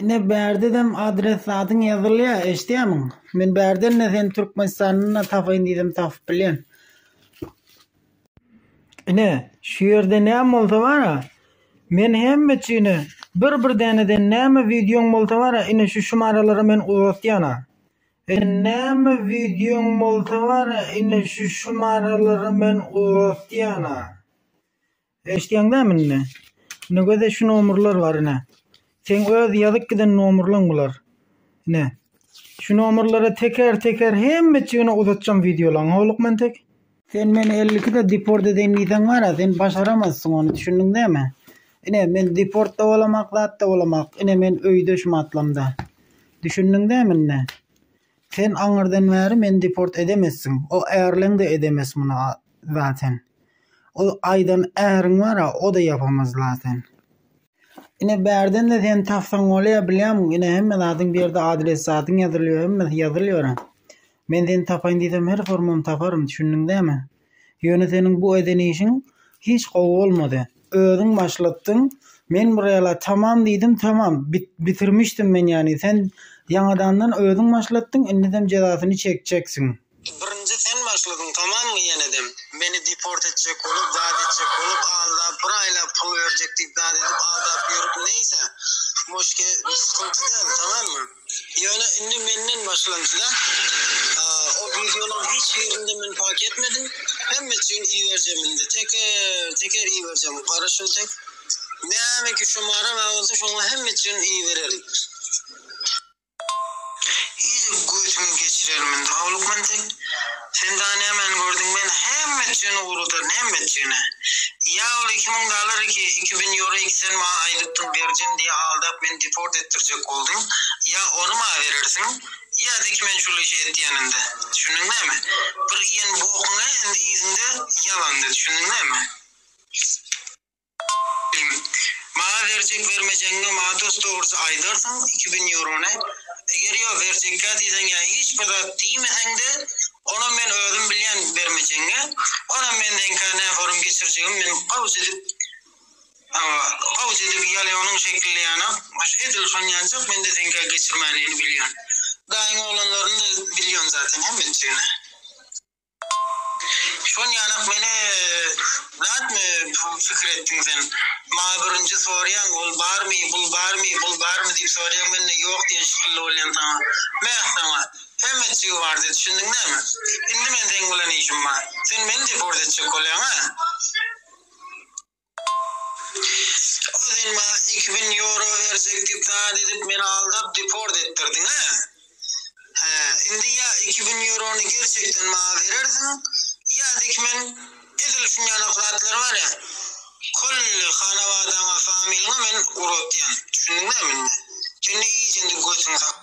Ine bärdedem adres zadyň ýazylýa eşdýämiň? Men bärden-de seni Türkmenistandan-da tapaýyn diýsem tapyp bilýän. Ine şu ýerde näme bolsa bara men hemme üçini bir bir däneden näme wideoň bolsa bara ine şu şumaralara men uzatýana. Näme wideoň bolsa bara ine şu şumaralara men uzatýana. Eşidýäň dämi indi? Ine göze şu nomurlar bar ine. Seň öz ýazyp giden nomurlaň bular. Ine. Şu nomurlara teker teker hemmeçigini uzatjam wideolaň howlukman tek. Sen meni 52-de deport edeýin diýseň bar-a, sen başaramazsyň ony, düşündiň dämi? Ine, men deport-da bolamak, zat-da bolamak. Ine, men öýde şu matlamda. Düşündiň dämi indi? Sen aňyrdan bäri meni deport edemezsiň. O ärleň-de edemez muny zaten. Ol aýdan äriň bar-a, o-da ýapamaz zaten. Ine bärden-de seni tapsaň bolýa bilýämiň, ine hemme zadyň bu ýerde adres zadyň ýazylýar, hemmesi ýazylýar-a. Men seni tapaýyn diýsem her formam taparyn, düşündiň dämi? Ýöne seniň bu eden işiň hiç gowy bolmady. Özüň başlatdyň, men bir ýala tamam diýdim, tamam, bitirmişdim men ýany, sen ýaňadandan özüň başlatdyň, indisem jezasyny çekjeksiň. Birinji sen başladyň tamammy ýenedem meni deport etjek bolup zat etjek bolup aldap bir aýlap pul berjek diýip zat edip aldap ýörüp neýse moşke sykynty däl tamammy ýöne indi menden başlandyda o wideolaň hiç birinde men pak etmedim hemmesini iberjem indi teker teker iberjem garaşyň tek nämeki şumara bar bolsa şoňa hemmesini ibererin. Iýjek götüňi geçirerin indi howlukman sen. Sen dagy nämäni gördüň men hemmetjigini ugradaryn hemmetjigini. Ýa ol 2000 dollar iki 2000 ýewro iki sen maňa aýdypdyň berjem diýe aldap meni deport etdirjek bolduň ýa ony maňa berersiň ýa deki men şul işi etýän indi. Düşündiň näme? Bir iýen bokuňy indi yzynda ýalandy düşündiň näme? Maňa berjek bermejegiňi maňa dos dogrusy aýdarsyň 2000 ýewrony eger ýok berjekkä diýseň ýa hiç bir zat diýmeseňde onam men özüm bilýän bermejegiňi onam men seňkä näforum geçirjegimi men gawja edip gawja edip ýalýonyň şekilli ýanak edil şonýanjak mende seňkä geçirmänini bilýän daýyň oglanlaryny-da bilýän zaten hemmetjigini. Şon ýanak meni zatmy pikir etdiň sen? Maňa birinji sorýaň ol barmy, bul barmy, bul barmy diýip sorýaň mende ýok diýen şekilli bolýan saňa. Meh saňa. Hemmetjigi bardy düşündiň dämi? Indi men seň bilen işim bar. Sen meni deport etjek bolýaň a? O sen maňa 2000 ýewro berjek diýip zat edip meni aldap deport etdirdiň hä? Hä, indi ýa 2000 ýewrony gerçekden maňa berersiň, ýa-da ki men edil şunýanak zatlar bar ýa, külli hanabadaňa, familňe men uratýan. Düşündiň dämi indi? Sen-de iýjende götüňi sak.